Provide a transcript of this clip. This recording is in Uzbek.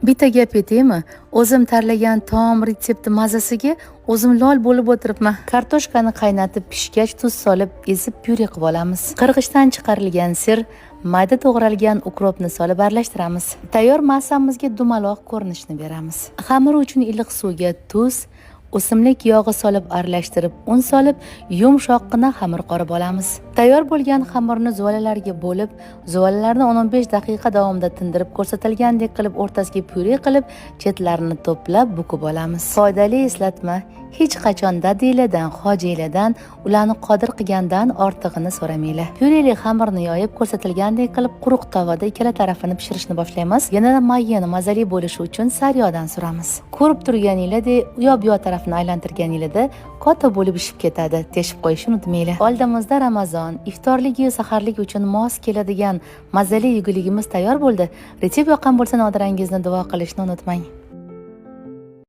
Bitta gap aytaymi? O'zim tanlagan taom retsepti mazasiga o'zim lol bo'lib o'tiribman. Kartoshkani qaynatib pishgach, tuz solib ezib pyure qilib olamiz. Qirg'ichdan chiqarilgan сыр, mayda to'g'ralgan укроп ni solib aralashtiramiz. Tayyor massamizga dumaloq ko'rinishni beramiz. Xamir uchun iliq suvga tuz, o'simlik yog'i solib aralashtirib, un solib, yumshoqqina xamir qorib olamiz. Tayyor bo'lgan xamirni zuvalalarga bo'lib, zuvalalarni 10-15 daqiqa davomida tindirib, ko'rsatilgandek qilib o'rtasiga pyure qilib, chetlarini to'plab bukib olamiz. Foydali eslatma: hech qachon dadiylardan, hojiylardan ularni qodir qilgandan ortig'ini so'ramanglar. Pyureli xamirni yoyib, ko'rsatilgandek qilib quruq tovada ikkala tarafini pishirishni boshlaymiz. Yanada mayin, mazali bo'lishi uchun sariyog'dan suramiz. Ko'rib turganinglardek, u yoq bu yoq tarafini aylantirganinglarda katta bo'lib bishib ketadi. Teshib qo'yishni unutmanglar. Oldimizda Ramazon, iftorligi, saharlik uchun mos keladigan mazali yeguligimiz tayyor bo'ldi. Retsept yoqqan bo'lsa, nodirangizni duo qilishni unutmang.